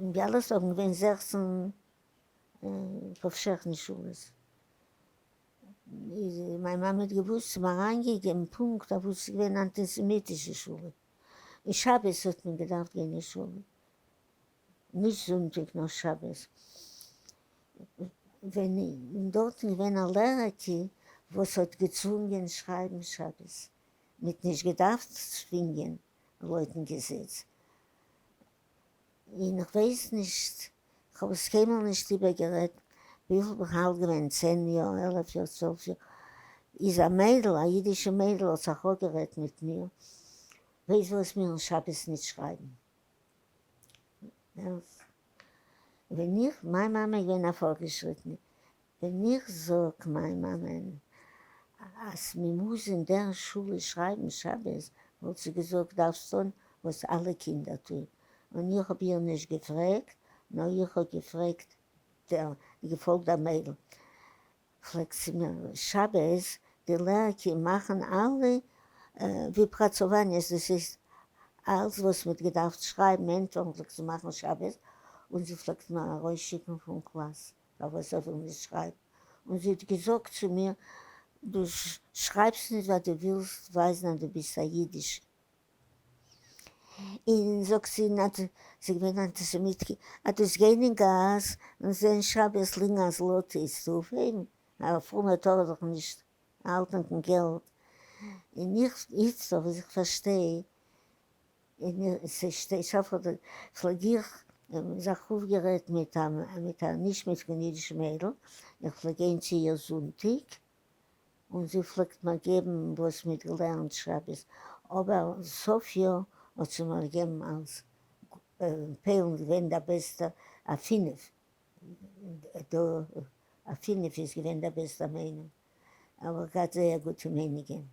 אין ביאליסטאק זענען געווען 16 powszechne שולעס. איז מיין מאמע האט געוואוסט צו מיר אריינגעגעבן פונקט אוואו ס'איז געווען אנטיסעמיטישע שולע. און שבת האט מען געדארפט גיין אין שולע. נישט זונטאג נאר שבת. ווען און דארטן געווען א לערערקע וואס האט געצוואונגען שרייבן שבת. מ'האט נישט געדארפט צווינגען לויטן געזעץ. און איך ווייס נישט, כ'האב עס קיינמאל נישט איבערגערעדט, וויפיל בין איך אלט געווען, 10 יאר, 11 יאר, 12 יאר, איז א מיידל, א אידישע מיידל האט זיך אפגערעדט מיט מיר, ווייסט וואס מירן שבת נישט שרייבן. ווען איך, מיין מאמע איז געווען א פארגעשריטענע, ווען איך זאג מיין מאמען אז מען מוז אין דער שולע שרייבן שבת, וואלט זי געזאגט דארפסט טון וואס אלע קינדער טוען, און איך האב איר נישט געפרעגט, נאר איך האב געפרעגט דער, געפאלגט דער מיידל, פלעגט זי מיר שבת די לערערקע מאכן אלע wypracowania, דאס הייסט אלס וואס מען האט געדארפט שרייבן ענטפערן פלעגט זי מאכן שבת, און זי פלעגט מיר ארויסשיקן פון קלאס. פארוואס ער וויל נישט שרייבן, און זי האט געזאגט צו מיר, דו שרייבסט נישט ווייל דו ווילסט ווייזן אז דו ביסט א אידישע. און זאגט זי, זי איז געווען אנטיסעמיטקע, אז דו וועסט גיין אין גאס און זען שבת ליגן א זלאטע וועסטו אויפהייבן, א פרומער טאר דאך נישט האלטן קיין געלט, און איך איצט אויף וואס איך פארשטיי, פלעג איך זיך אויפגערעדט מיט א מיט א נישט מיט קיין אידישע מיידל, איך פלעג גיין צו איר זונטאג און זי פלעגט מיר געבן וואס מ'האט געלערנט שבת, אבער סוף יאר האט זי מיר געגעבן אלס פוילן געווען דער בעסטער א פינף, דא א פינף איז געווען דער בעסטער מיינונג, האב איך געהאט זייער גוטע מיינונגען.